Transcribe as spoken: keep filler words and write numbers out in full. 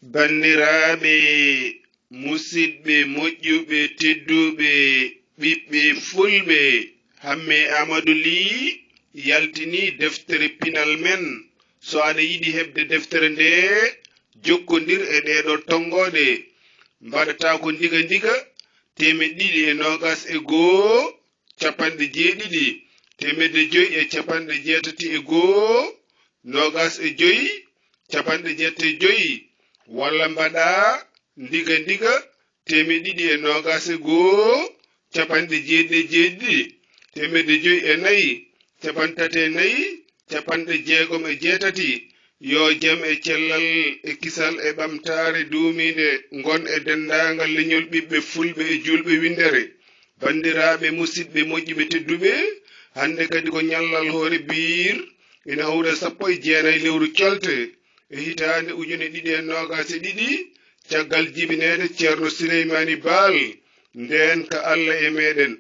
Banndiraaɓe, musidɓe moƴƴuɓe, tedduɓe, ɓiɓɓe fulɓe, Hammee Aamadu Lih yaltinii deftere pinal men. So aɗa yiɗi heɓde deftere ndee, jokkondir e ɗeeɗoo tonngooɗe. Mbaɗataa ko ndiga ndiga, teemeɗɗe ɗiɗi e noogaas e goo, capanɗe jeeɗiɗi, teemedde joy e capanɗe jeetati e goo, noogaas e joy, capanɗe jeetati e joy, walla mbaɗaa ndiga ndiga, teemeɗɗe ɗiɗi e noogaas e goo, capanɗe jeeɗiɗi e jeeɗiɗi, teemedde joy e nayi, capanɗe tati e nayi, capanɗe jeegom e jeetati. Yo jam e cellal e kisal e ɓamtaare duumiinde ngon e denndaangal leñol ɓiɓɓe fulɓe e juulɓe winndere. Banndiraaɓe, musidɓe moƴƴuɓe tedduɓe, hannde kadi ko ñallal hoore biir, ina hawra sappo e jeenayi lewru colte e hitaande ujune ɗiɗi e noogaas e ɗiɗi, caggal jibineede Ceerno Sileymaani Baal, ndeen ka Alla e meeɗen.